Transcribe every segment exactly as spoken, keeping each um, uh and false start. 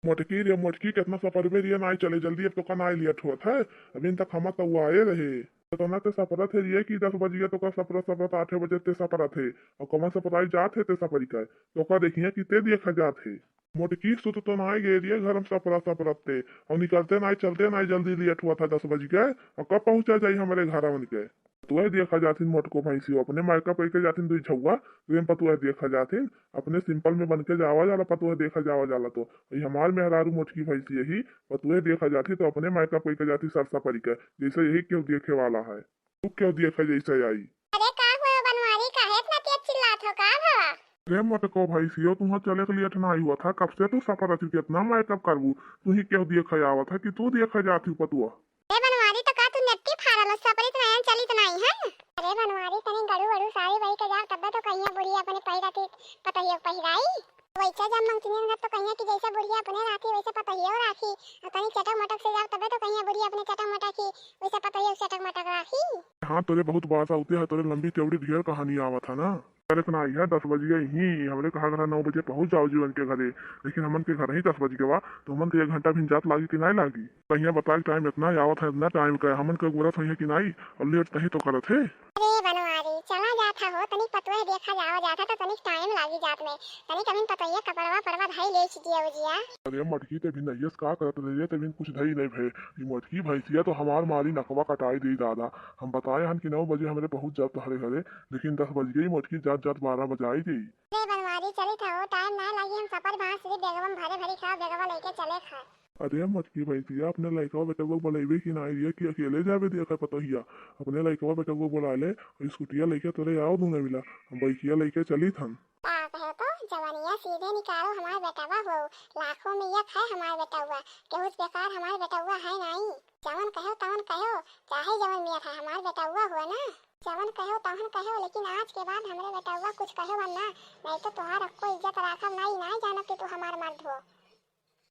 मोटकी रे मोटकी, केतना सपरबे रिया, नाई चले जल्दी, अब तोका नाई लेट होत है। अभी तक हम तो आए रहे। केतना ते सपरत है रिया कि दस बज गया, तोका सपरत सपरत आठे बजे ते सपरत है। और कमन सपराई जात है ते सपरी का, तोका देखिए कि ते देखा जात है। मोटकी सुत तो नाई गए रिया घर में सपरत सपरत ते। और निकलते नाई चलते नाई जल्दी लेट होत है, दस बज गए। और कब पहुँचा जाई हमरे घर उनके? पतोह देखा जाथिन मोटको भैंसियो, अपने मायका पै के जाथिन दुई झौआ, प्रेम पतोह देखा जाथिन, अपने simple में बन के जावा जाला, पतोह देखा जावा जाला तो। ई हमार मेहरारू मोटकी भैंसी यही, पतोह देखा जाथी तो अपने मायका पै के जाथी सरसा परी के, जैसे यही केहू देखे वाला है। तू केहू देखे जैसे आई। अरे का हुआ बनवारी, काहे इतना तेज चिल्लात हो, का भवा? रे मोटको भैंसियो, तुहाँ चले के लिए ठनाई हुआ था, कब से तू सफर अथी कितना makeup करबू, तू ही केहू देखे आवत है कि तू देखे जाथी पतोह? ए बनवारी, तो का तू नेत्ती फाड़ल हो, सपरित नयन चलित नाई है? अरे बनवारी, तनी गड़ू वड़ू साड़ी बही के जाओ, तब्बे तो कहिया बुढ़िया अपने पहिराती पतोहियो पहिराई। वैसे जब मंगतिनियन घर तो कहिया कि जैसे बुढ़िया अपने राखी, वैसे पतोहियो राखी। और तनी चटक मटक से जाओ, तब्बे तो कहिया बुढ़िया अपने चटक मटक की, वैसे पतोहियो चटक मटक राखी। हाँ, तोरे बहुत बात आउते है, तोरे लंबी चौड़ी ढेर कहानी आवत है ना। चलत नाई है, दस बज गए ही, हमरे कहा घर नौ बजे पहुँच जाओ जीवन के घरे, लेकिन हमन के घर ही दस बज गवा, तो हमन के एक घंटा भी जात लागी कि नाई लागी? कहिया बता के time इतना आवत है, इतना time का, हमन के गोरत होई है कि नाई, और लेट तही तो करत है। अरे बनवारी, चला जात है हो, तनिक पतोह देखा जावा जात है, तो तनिक time लागी जात में, तनिक अमीन पतोहिया कपड़वा पड़वा धई ले छिटिया उजिया। अरे मटकी, ते भी नहियस का करत रहे, ते भी कुछ धई नहीं भे, ई मटकी भैंसिया तो हमार मारी नकवा कटाई दे दादा। हम बताए हन कि नौ बजे हमरे पहुँच जाब तोहरे घरे, लेकिन दस बज गई, मोटकी जात जात बारह बजाई जाई। अरे बनवारी, चली था हो, time ना लागी, हम सपर भात सिर्फ बेगवा में भरे भरी खाओ, बेगवा लेके चले खा। अरे मोटकी भैंसिया, अपने लइकवा बेटवा के बोलैबे कि नाई रिया कि अकेले जाबे देखे पतोहिया? अपने लइकवा बेटवा बोला ले, और स्कूटिया लेके तोरे आओ दूने मिला, हम बाइकिया लेके चली थन। का कहे तो जवनिया सीधे निकालो, हमार बेटवा हो, लाखों में एक है हमार बेटवा, केहू से बेकार हमार बेटवा है नाई। जवन कहो तवन कहो, चाहे जवन मियाँ था, हमार बेटवा हुआ ना। जवन कहो तवन कहो, लेकिन आज के बाद हमरे बेटवा कुछ कहो ना, नहीं तो तोहार अक्को इज्जत राखब ना, ई ना जानब कि तू हमार मर्द हो।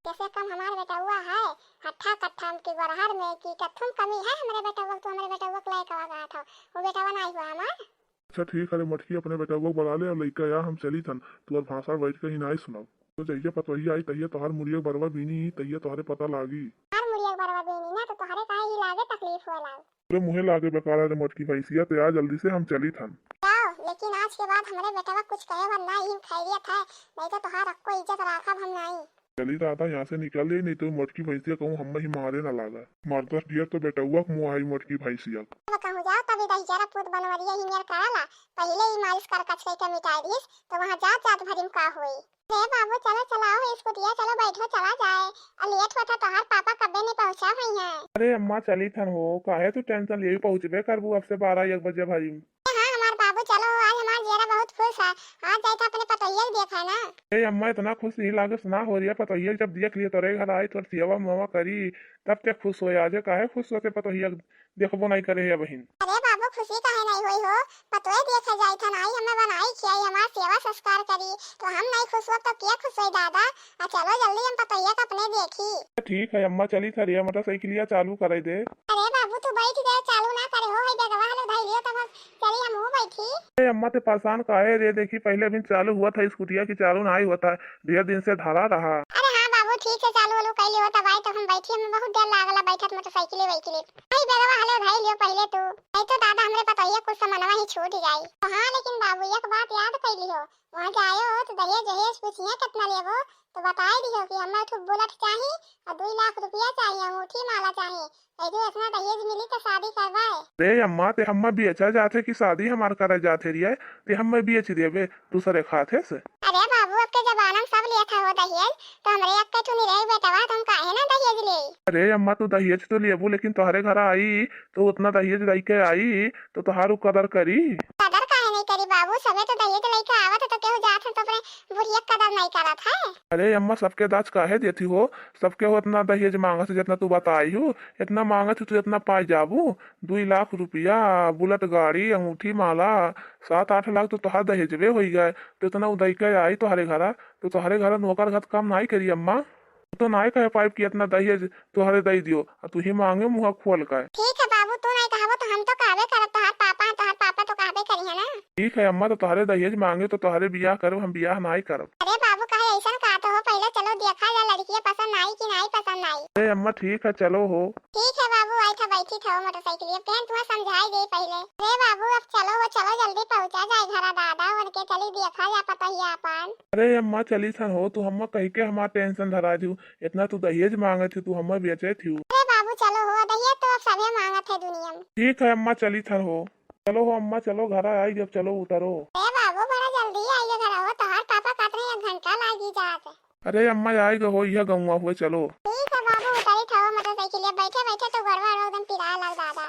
जैसे कम हमार बेटवा है, हट्ठा कट्ठा की गोरहर में की कथुम कमी है हमरे बेटवा, तू हमरे बेटवा के लायक आवा कहा था, वो बेटवा ना हुआ हमार। अच्छा ठीक है रे मटकी, अपने बेटवा के बुला ले और लइका या हम चली थन, तू और भाषण बैठ के ही नाई सुनाओ। तो जहिया पतोहिया आई तहिया तोहार मुड़िया के बरवा बीनी ही, तहिया तोहरे पता लागी। हमार मुड़िया के बरवा बीनी ना तो तोहरे काहे ही लागे तकलीफ हुआ लाग। तोरे मुँहे लागे बेकार है रे मोटकी भैंसिया, ते आ जल्दी से हम चली थन। जाओ, लेकिन आज के बाद हमरे बेटवा कुछ कहे भर ना ही खैरियत है, नहीं तो तोहार अक्को इज्जत राखब हम नाई। चली दादा, यहाँ से निकल जाई, नहीं तो मोटकी भैंसिया कहूँ हम ही मारे ना लागा। मर्दस ढेर तो बेटवा के मुँह आई मोटकी भैंसिया। अब कहूँ जाओ तभी दही जरा पूत बनवरिया ही नियर कराला, पहिले ही मालिश कर कचकई के मिटाई दिस, तो वहाँ जात जात भरी में का होई। रे बाबू, चलो चलाओ है स्कूटिया, चलो बैठो, चला जाए। और लेट होता तोहार पापा कब्बे नहीं पहुँचा हुई हैं। अरे अम्मा, चली थन हो, काहे तू tension लिए, पहुँचबे करबू अब से बारह एक बजे भरी। हाँ हमार बाबू, चलो आज हमार जियरा बहुत खुश है, आज जाए था अपने पतोहिया के देखा ना। ए अम्मा, इतना खुश ही लागस ना हो रिया, पतोहिया जब देख लिए तोरे घर आई, तोर सेवा मेवा करी, तब ते खुश हो। आज काहे खुश होते पतोहिया देखबो नहीं करे है बहिन। अरे बाबू, खुशी काहे नहीं होई हो? पतोह देखे जाई था नाई, हमें बनाई खियाई, हमार सेवा संस्कार करी, तो हम नहीं खुश हो तो क्या खुश होई दादा? आ चलो जल्दी हम पतोहिया के अपने देखी। ठीक है अम्मा, चली था रे, मोटरसाइकिलिया चालू करे दे। अरे बाबू, तू बैठ गए, चालू ना करे हो, है बेगवा हलो धई लियो, तब हम चली हम हूँ बैठी। ए अम्मा, ते परेशान काहे रे? देखी पहले अभी चालू हुआ था स्कूटिया की, चालू ना हुआ था, ढेर दिन से धरा रहा। अरे हाँ बाबू, ठीक है, चालू वालू कैली हो तब आई, तब हम बैठी, हमें बहुत डर लागला बैठत मोटरसाइकिल वाइकिल। आई बेगवा हलो धई लियो पहले तू, नहीं तो दादा हमरे पतोहिया कुछ समनवा ही छूट जाई। तो हाँ लेकिन बाबू एक बात याद कैली हो, वहाँ जाए हो तो दहेज वहेज पूछिए कितना लेबो, तो बताई दियो कि हमें ठू बुलेट चाही और दुई लाख रुपया चाही, अंगूठी माला चाही। यदि इतना दहेज मिली तो शादी करवाए। रे अम्मा, ते हम्मा बेचा जाथे कि शादी हमार करे जाथे रिया? ते हम्मा बेच देबे, दूसरे खाथे से। अरे बाबू, अब के जमाना में सब लेत हो दहेज, तो हमरे एक के ठू निरही बेटवा, तो हम काहे ना दहेज ले? अरे अम्मा, तू दहेज तो लेबू, लेकिन तोहरे घर आई तो उतना दहेज लइके आई तो तोहार उ कदर करी? कदर काहे नहीं करी बाबू, सबे तो दहेज लइके आवत है, तो केहू जात है तो अपने बुढ़िया के कदर नहीं करत है। अरे अम्मा, सबके दाज काहे देती हो? सबके हो इतना दहेज मांगत है जितना तू बताई हो, इतना मांगत हो तो इतना पाई जाबू। दुई लाख रुपया, बुलेट गाड़ी, अंगूठी माला, सात आठ लाख तो तोहार दहेजवे होई गए, तो इतना उदई के आई तोहरे घरा, तो तोहरे घरा नौकर घात काम नाई करी अम्मा। तो नाई कहे पाइब कि इतना दहेज तोहरे दई दियो, आ तू ही मांगे मुँह खोल के। ठीक है बाबू, तू नहीं कहबो तो हम तो कहबे करब, तोहार पापा हैं, तोहार पापा तो कहबे करी है ना। ठीक है अम्मा, तो तोहरे दहेज मांगे तो तोहरे बियाह करब, हम बियाह नाई करब। अरे बाबू, कहे ऐसन का तो हो, पहले चलो देखा जा लड़किया पसंद पसंद आई कि नाई पसंद आई। अरे अम्मा ठीक है, चलो हो। ठीक है बाबू, आई था बैठी था मोटरसाइकिल, अब कहन तुम्हें समझाई दे पहले। अरे बाबू अब चलो हो, चलो जल्दी पहुँचा जाए घरा दादा, उनके चली देखा जा पतहिया अपन। अरे अम्मा चली थन हो, तू हम्मा कही के हमार tension धरा दियो, इतना तू दहेज मांगत थी, तू हम्मा बेचे थी। अरे बाबू चलो हो, दहेज तो अब सभे मांगत है दुनिया में। ठीक है अम्मा चली थन हो। चलो हो अम्मा, चलो घरा आई गए, अब चलो उतरो। ए बाबू, बड़ा जल्दी आई गए घरा हो, तोहार पापा कहत रहे एक घंटा लागी जात। अरे अम्मा आई गए हो, यह गौवा हुए, चलो। ठीक है बाबू, उतरी था मोटरसाइकिल, बैठे बैठे तो गड़वा एकदम पिराए लग दादा।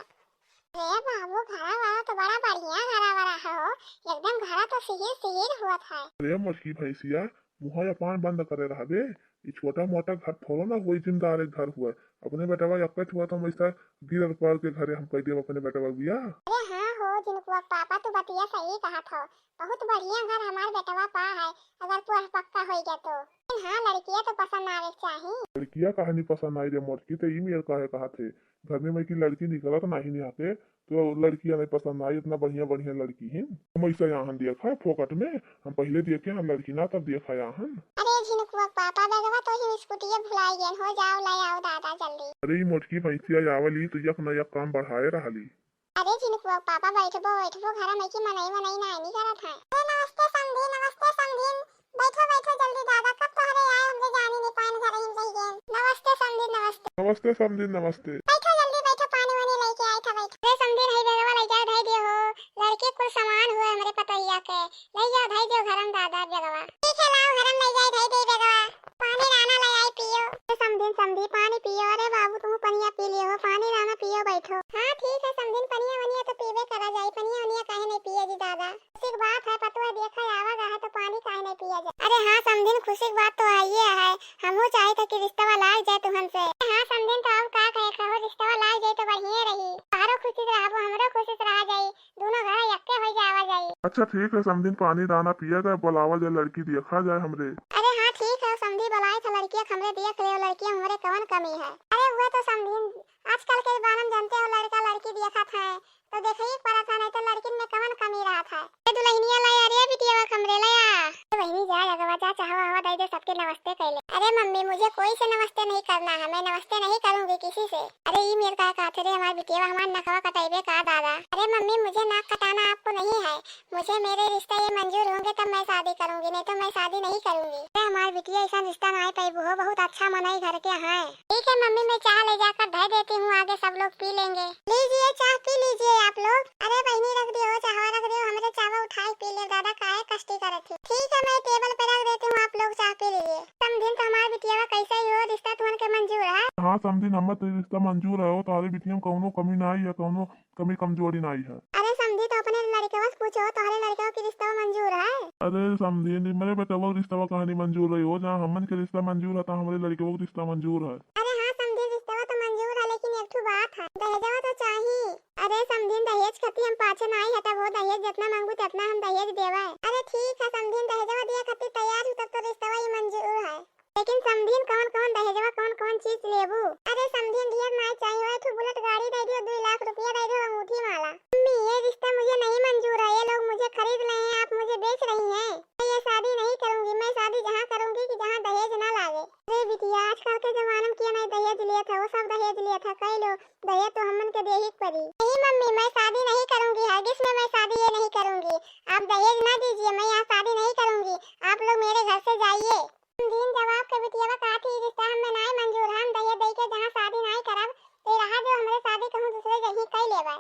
अरे बाबू, घरा वाला तो बड़ा बढ़िया घरा वाला है हो, एकदम घरा तो सिहिर सिहिर हुआ था। अरे मोटकी भैंसिया, मुँह अपान बंद करे रहबे। ई छोटा मोटा घर थोड़ो ना होई, जिमदार एक घर हुआ। अपने बेटवा यक्कत हुआ तो हम ऐसा गिरल पड़ल के घरे हम कह देब अपने बेटवा बिया। अरे हाँ हो, झिनकुआ पापा तू बतिया सही कहत हो। बहुत बढ़िया घर हमार बेटवा पा है, अगर पुअर पक्का होई गया तो। लेकिन हाँ, लड़किया तो पसंद आवे के चाही। लड़किया काहे नहीं पसंद आई रे मोटकी, तो ई मेर काहे कहत है? घर में मैं की लड़की निकलत नहीं यहाँ के, तो लड़कियाँ नहीं पसंद आई, इतना बढ़िया बढ़िया लड़की ही। हम ऐसा यहाँ देखा है फोकट में, हम पहले देखे हैं लड़की ना, तब देखा यहाँ। अरे झिनकुआ पापा, बेगवा तो ही स्कूटिया भुलाई गए हो, जाओ ले आओ दादा जल्दी। अरे ई मोटकी भैंसिया आवली तो यक न यक काम बढ़ाए रहली। अरे झिनकुआ पापा, बैठबो बैठबो, घर में की मनई मनई नाई नहीं करत है। अरे नमस्ते समधी, नमस्ते समधी, बैठो, बैठो जल्दी दादा, कब तोहरे आए, हमरे जाने नहीं पाइन, घर ही में रह गए। नमस्ते समधी, नमस्ते। नमस्ते समधी, नमस्ते। बैठो जल्दी बैठो, पानी वानी लेके आई था, बैठो। अरे समधी, नहीं बेगवा ले जाए, धई दियो हो, लड़के कुल सामान हुए हमरे पतोहिया के, ले जाओ, धई दियो घर में दादा बेगवा। ठीक है, लाओ घर में ले जाए, धई दे बेगवा। पानी राना ले आई पियो। अरे समधी, समधी पानी पियो। अरे बाबू तुम पनिया पी लियो हो, पानी राना पियो, बैठो। हाँ ठीक है समधी, पनिया वनिया तो पीबे करा जाई, पनिया वनिया काहे नहीं पिए जी दादा? खुशी की बात है, पतोह देखा आवा गा है तो पानी काहे नहीं पिया जाए? अरे हाँ समधिन, खुशी की बात तो है, ये है, हमहू चाहे था कि रिश्तवा लाग जाए तुहन से। हाँ समधिन, तो अब का कहे, कहो रिश्तवा लाग जाए तो बढ़िया रही, तोहरो खुशी से रहबो, हमरो खुशी से रहा जाई, दोनों घर यक्के हो जावा जाई। अच्छा ठीक है समधिन, पानी दाना पिया जाए, बुलावा जाए, लड़की देखा जाए हमरे। अरे हाँ ठीक है समधी, बुलाए था लड़किया हमरे, देख ले लड़किया हमरे कवन कमी है। अरे हुए तो समधिन, आजकल के जमाना में जानते हो, लड़का लड़की देखत है तो देखइए के पड़त है, नहीं तो लड़किन में कवन कमी रहत है। ए दुल्हनिया, ले आ रे बिटिया, कमरे ले आ। ए बहिनी, जा अगवा जा, चाहवा हवा दे दे, सबके नमस्ते कैले। अरे मम्मी, मुझे कोई से नमस्ते नहीं करना है, मैं नमस्ते नहीं करूंगी किसी से। अरे ई मेर का कहत रे हमार बिटिया, हमार नकवा कटाइबे का दादा? अरे मम्मी, मुझे नाक कटाना आपको नहीं है, मुझे मेरे रिश्ते ये मंजूर होंगे तब मैं शादी करूंगी, नहीं तो मैं शादी नहीं करूंगी। अरे हमार बिटिया, ऐसा रिश्ता ना पाइबू हो, बहुत अच्छा मनई घर के हैं। ठीक है मम्मी, मैं चाह ले जाकर धर देती हूँ, आगे सब लोग पी लेंगे। लीजिए चाह पी लीजिए आप लोग। अरे बहिनी रख दियो, चाहवा रख दियो, हमरे चाहवा उठाए पी ले दादा, काहे कष्टी करत ही। ठीक है मैं टेबल पे रख देती हूँ, आप लोग चाह पी लीजिए। समधिन तो हमार बिटिया कैसे ही हो, रिश्ता तुहन के मंजूर है? हाँ समधिन, हमें तो रिश्ता मंजूर है, वो तोहरे बिटिया में कौनो कमी ना आई है, कौनो कमी कमजोरी ना आई है। अरे समधी, तो अपने लड़कवा से पूछो, तोहरे लड़कवा के रिश्ता मंजूर है? अरे समधी, मेरे बेटवा के रिश्तवा कहानी मंजूर रही हो, जहाँ हमन के रिश्ता मंजूर है, तो हमरे लड़कवा के रिश्ता मंजूर है। अरे हाँ समधी, रिश्तवा तो मंजूर है, लेकिन एक ठो बात है, दहेजवा तो चाही। अरे समधी, दहेज खातिर हम पाछे नाई हटब हो, दहेज जितना मांगू, उतना हम दहेज देवे। अरे ठीक है समधी, दहेजवा दिए खातिर तैयार हूँ, तब तो रिश्तवा ही मंजूर है। लेकिन समधिन, कवन कवन दहेजवा, कवन कवन चीज लेबू? अरे समधिन, ढेर नाई चाहिए, एक ठो बुलेट गाड़ी दे दियो, दो लाख रुपया दे दियो, अंगूठी माला। मम्मी, ये रिश्ता मुझे नहीं मंजूर है, ये लोग मुझे खरीद रहे हैं, आप मुझे बेच रही हैं। मैं ये शादी नहीं करूंगी, मैं शादी जहाँ करूंगी कि जहाँ दहेज ना लागे। अरे बिटिया, आजकल के जमाना में किया नहीं दहेज लिया था, वो सब दहेज लिया था, कई लोग दहेज तो हमन के देही के पड़ी। नहीं मम्मी, मैं शादी नहीं करूंगी, हरगिज में मैं शादी ये नहीं करूंगी। आप दहेज ना दीजिए, मैं यहाँ शादी नहीं करूंगी, आप लोग मेरे घर से जाइए। समधिन, जब आपके बिटिया कहत ही रिश्ता हमें नाय मंजूर, हम दहेज दे के जहाँ शादी नाय करब, तो रहा जो हमरे शादी कहूँ दूसरे जगह कई लेबे।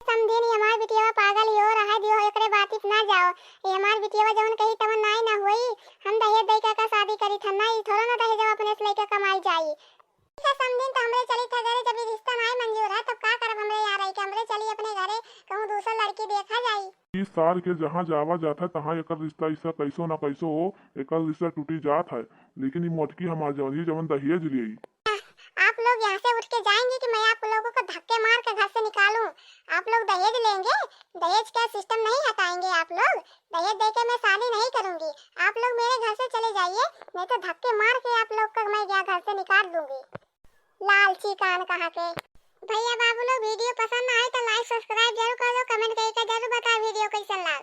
समधिन, ये हमार बिटिया पागल ही हो रहा है, दियो एकरे बात पे ना जाओ। ये हमार बिटिया जवन कही तवन नाय ना होई, हम दहेज दे के का शादी करी था ना, ई थोड़ा ना दहेज अपने से लेके कमाई जाई। ठीक है समधिन, तो हमरे चली था घरे, जब ये रिश्ता नाय मंजूर है तब का करब, हमरे यहाँ रह के हमरे चली अपने घरे, कहूँ दूसर लड़की देखा जाई। ई सार के जहाँ जावा जात है, तहाँ एकर रिश्ता इस्सा कैसो ना कैसो हो, एकर रिश्ता टूटी जात है। लेकिन ई मोटकी हमार जवन, ये जवन दहेज लेई। आप लोग यहाँ से उठ के जाएंगे कि मैं आप लोगों को धक्के मार के घर से निकालूं? आप लोग दहेज लेंगे, दहेज का सिस्टम नहीं हटाएंगे आप लोग। दहेज देके मैं शादी नहीं करूंगी, आप लोग मेरे घर से चले जाइए, नहीं तो धक्के मार के आप लोग को मैं यहाँ घर से निकाल दूंगी। लालची कान कहाँ के। भैया बाबू लोग, वीडियो पसंद आए तो like subscribe जरूर कर दो, comment करके जरूर बताओ वीडियो कैसन लाग।